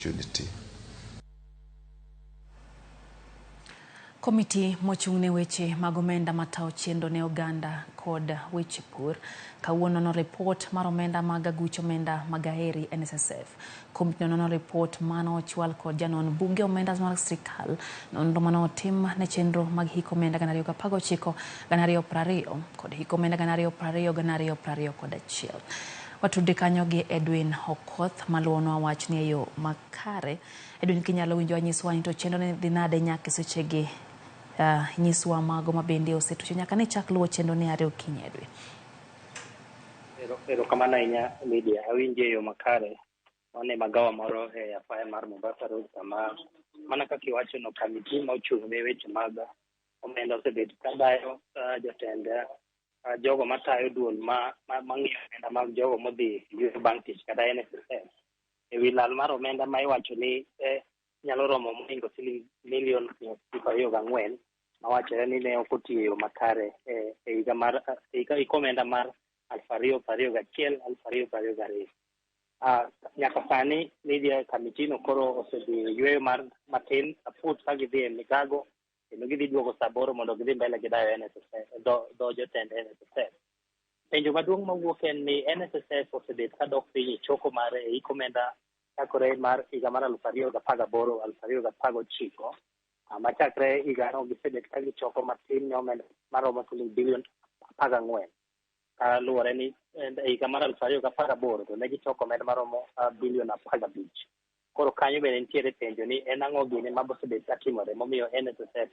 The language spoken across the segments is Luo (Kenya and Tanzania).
opportunity. Komiti mochung' ne weche mag omenda matayo chenro ne oganda kod weche pur kawuono nono ripot mar omenda mag aguch omenda mag Aheri NSSF. Komiti no nono ripot mano ochwal kod janon buge omenda mar sirikal, nonro mane otim ne chenro mag hik omenda 2019 2020 kod hik omenda 2020 2021. Watudre kanyo gi Edwin Okoth maluwonwa wachni e yo makare. Edwin, kinyalo winjo nyiswa ni to chenro ni dhi nade nyaka e sechegi. Nyiswa mago ma bende osetucho nyaka ne chak luwo chenro ni are okinyi Edwin. Erokamano ahinya Lydia, awinji e yo makare. Wan e magawa moro e apaya mar Mombasa Road kama mana kaka iwacho no kamiti ma ochung' ne weche mag omenda osebet ka dayo jotend jogo matayo duol ma mang'iyo omenda mag jogo modhi yueyo bang' tich kata NSSF ewi lal mar omenda ma iwacho ni nyalo romo mohingo siling milion 924 mawachore ni ne ok otiyo e yo makare e higa mar hik omenda mar 2021 2022. Nyaka sani Lydia, kamiti no koro osedhi yueyo mar matin aput ka gidhi e migago kendo gidhi duogo saa 8 mondo gidhi mbele gi dayo NSSF dho jotend NSSF. Penjo maduong' mawuok en ni NSSF osebet ka dok piny e choko mare e hik omenda chakore mar higa mar 2018 2019 machakre higano gisebet ka gichoko matin ne omenda maromo siling bilion 14 kaluwore ni e higa mar 2018 to ne gichoko omenda maromo bilion 15. Koro kanyo bende nitiere penjo ni en ang'o gini ma osebet ka timore momiyo NSSF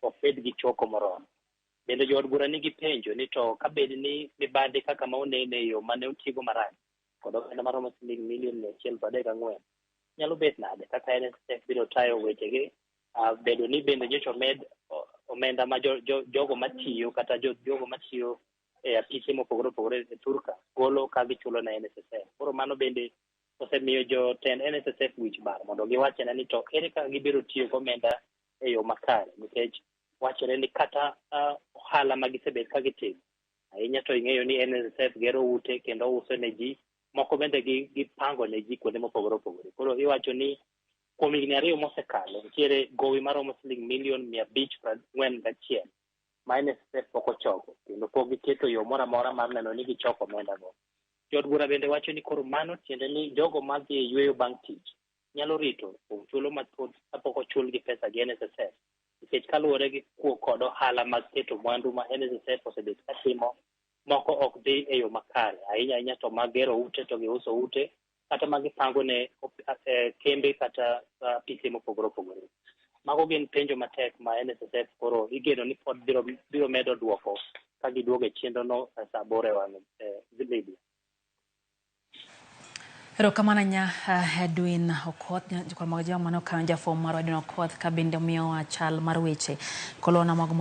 ok bed gi choko moromo. Bende jood bura nigi penjo ni to kabed ni mibadhi kaka ma onene e yo mane otigo marach kod omenda maromo siling milion 134 nyalo bet nade kaka NSSF biro tayo wechegi bedo ni bende nyocha omed omenda ma jogo matiyo kata jogo matiyo e apise mopogore opogore e thurka golo ka gichulo ne NSSF. Koro mano bende osemiyo jotend NSSF wich bar mondo giwachne ni to ere kaka gibiro tiyo gi omenda e yo makare nikech wachore ni kata ohala ma gisebet ka gitimo ahinya to ing'eyo ni NSSF gero ute kendo uso ne ji moko bende gipango ne ji kuonde mopogore opogore. Koro iwacho ni kuom higni 2 mosekalo nitiere gowi maromo siling milion 541 ma NSSF pok ochoko kendo pok giketo yo moro amora mar neno ni gichoko omenda go. Jood bura bende wacho ni koro mano tiende ni jogo madhi e yueyo bang' tich nyalo rito kuom thuolo mathoth kapok ochulgi pesa gi NSSF nikech kaluwore gi kuo kod ohala mag keto mwandu ma NSSF osebet ka timo moko ok dhi e yo makare ahinya ahinya to mag gero ute to giuso ute kata ma gipango ne kembe kata apise mopogore opogore. Mago gin penjo matek ma NSSF koro igeno ni pod biro medo duoko ka giduogo e chenro no saa 8 e wang' Lydia. Erokamano ahinya Edwin Okoth, jokor mag jama mano kanyo jafwambo marwa Edwin Okoth ka bende omiyowa chal mar weche kolona mago.